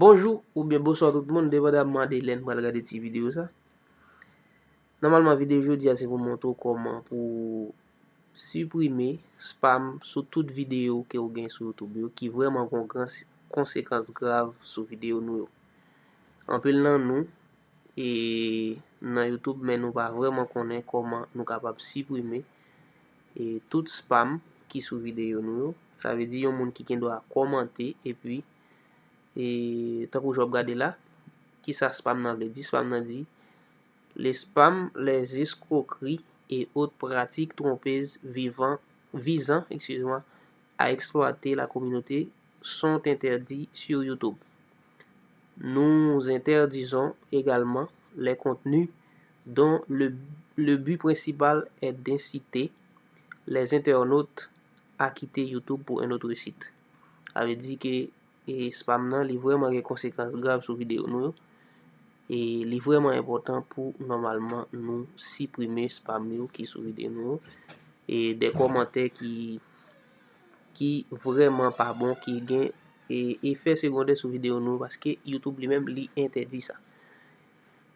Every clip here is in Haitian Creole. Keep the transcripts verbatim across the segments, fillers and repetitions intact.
Bonjou oubyen bonswa tout moun, depandamman de lè n pral gade ti videyo sa. Nòmalman, videyo jodi a se pou montre w kòman pou siprime spam sou tout videyo ke w gen sou YouTube yo, ki vrèman gon gran s- konsekans grav sou videyo nou yo. Anpil nan nou e nan YouTube, men nou pa vrèman konnen kòman nou kapab siprime e tout spam ki sou videyo nou yo. Sa vle di yon moun ki gen dwa kòmante epi e tankou jan w ap gade la, kisa spam nan vle di? Spam nan di les spams, les escroqueries et autres pratiques trompeuses vivant, visant, excusez-moi, à exploiter la communauté sont interdits sur YouTube. Nous interdisons également les contenus dont le, le but principal est d'inciter les internautes à quitter YouTube pour un autre site. Sa vle di ke e spam nan, li vrèman gen konsekans grav sou videyo nou yo. E li vrèman enpòtan pou nòmalman nou siprime spam yo ki sou videyo nou yo. E de kòmantè ki ki vrèman pa bon, ki gen e efè segondè sou videyo nou yo, paske YouTube li menm li entèdi sa.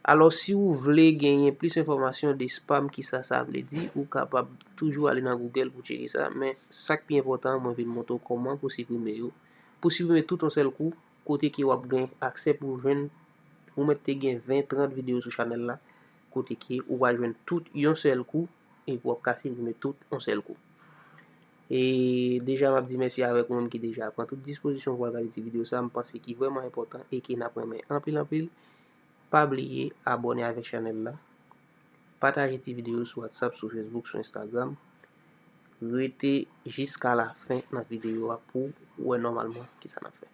Alò, si w vle genyen plis enfòmasyon de spam, kisa sa vle di, ou kapab toujou ale nan Google pou tcheke sa, men sa k pi enpòtan an, mwen vin montre w kòman pou siprime yo. Pou siprime tout yon sèl kou, kote ke w ap gen aksè pou jwenn, ou mèt te gen ven, trant videyo sou chanèl la, kote ke ou pral jwenn tout yon sèl kou, epi w ap ka siprime tout yon sèl kou. E deja, m ap di mèsi avèk ou menm ki deja pran tout dispozisyon pou al gade ti videyo sa, m panse ki vrèman enpòtan e ke n ap renmen anpil, anpil. Pa bliye abòne avèk chanèl la, pataje ti videyo sou WhatsApp, sou Facebook, sou Instagram. Rete jiska lafen nan videyo a pou w wè nòmalman kisa n ap fè.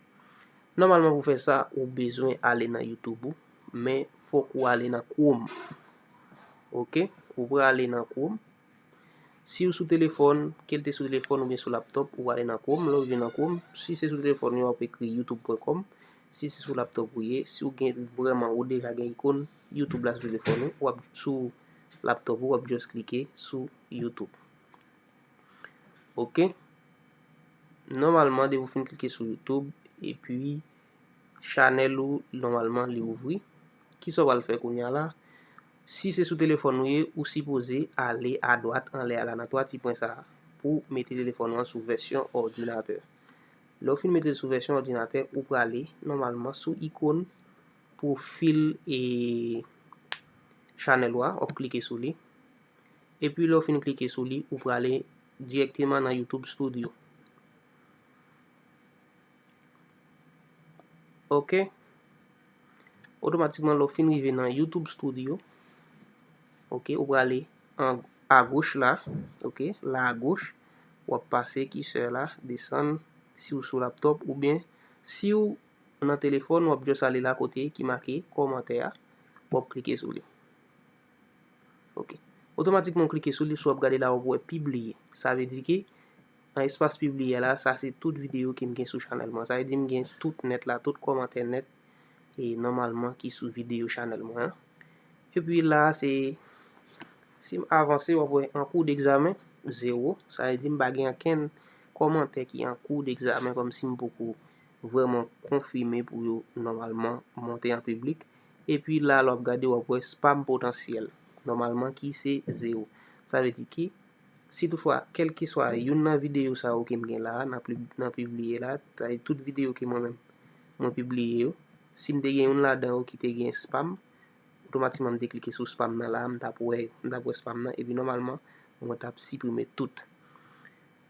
Nòmalman, pou fè sa, ou bezwen ale nan YouTube ou, men fòk ou ale nan Chrome. Oke? Ou prale nan Chrome. Si w sou telefòn, ke l te sou telefòn oubyen sou laptòp, ou prale nan Chrome. Lè w rive nan Chrome, si se sou telefòn, w ap ekri youtube pwen kòm. Si se sou laptòp ou ye, si w gen vrèman, ou deja gen ikòn YouTube la sou telefòn ou, w ap sou laptòp ou, w ap just klike sou YouTube. Oke. Nòmalman, depi w fin klike sou YouTube, epi chanèl ou, nòmalman, li ouvri. Kisa w pral fè kounye a la? Si se sou telefòn ou ye, ou sipoze ale adwat anlè a la, nan twa ti pwen sa a, pou mete telefòn ou an sou vèsyon òdinatè. Lè w fin mete l sou vèsyon òdinatè, ou prale nòmalman sou ikòn pwofil e chanèl ou a, w ap klike sou li. Epi lè w fin klike sou li, ou prale dirèkteman nan YouTube Studio. Oke. Otomatikman, lè w fin rive nan YouTube Studio, oke, ou prale an agoch la, oke, la agoch, w ap pase kisè la, desann, si w sou laptòp, oubyen si w nan telefòn, w ap just ale la kote ki make kòmantè a, w ap klike sou li. Oke. Otomatikman, w klike sou li, si w ap gade la, w ap wè pibliye. Sa vle di ke nan espas pibliye la, sa se tout videyo ke m gen sou chanèl mwen. Sa vle di m gen tout nèt la, tout kòmantè nèt, e nòmalman ki sou videyo chanèl mwen an. Epi la, se, si m avanse, w ap wè an kou d'egzamen, zewo. Sa vle di m pa gen ankenn kòmantè ki an kou d'egzamen, kòmsi m poko vrèman konfime pou yo nòmalman monte an piblik. Epi la, lè w ap gade, w ap wè spam potansyèl, nòmalman ki se zewo. Sa vle di ke, si toutfwa, kèlkeswa youn nan videyo sa yo ke m gen la, nan pli- nan pibliye la, sa vle di tout videyo ke mwen menm, mwen pibliye yo, si m te gen youn ladan yo ki te gen spam, otomatikman m te klike sou spam nan la, m t ap wè yo, m t ap wè spam nan, epi nòmalman, mwen t ap siprime tout.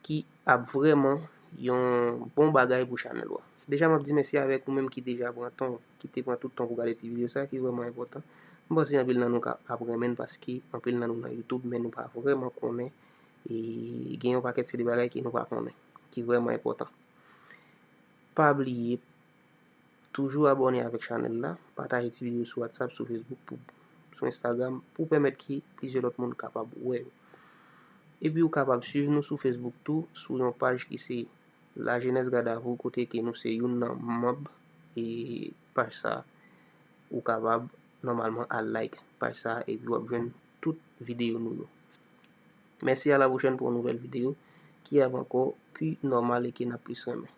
Ki ap vrèman yon bon bagay pou chanèl ou a. Deja, m ap di mèsi avèk ou menm ki deja pran tan, ki te pran tout tan pou gade ti videyo sa, ki vrèman enpòtan. M panse anpil nan nou ka ap renmen l paske anpil nan nou nan YouTube, men nou pa vrèman konnen. E gen yon pakèt se de bagay ke nou pa konnen, ki vrèman enpòtan. Pa bliye, toujou abòne avèk chanèl la, pataje ti videyo sou WhatsApp, sou Facebook, pou, sou Instagram, pou pèmèt ke plizyè lòt moun kapab wè yo. Epi ou kapab swiv nou sou Facebook tou, sou yon paj ki se La Jeunesse Garde à Vous, kote ke nou se youn nan manm e paj sa, ou kapab nòmalman al like paj sa, epi w ap jwenn tout videyo nou yo. Mèsi, a la pwochèn pou yon nouvèl videyo ki ap ankò pi nòmal e ke n ap plis renmen.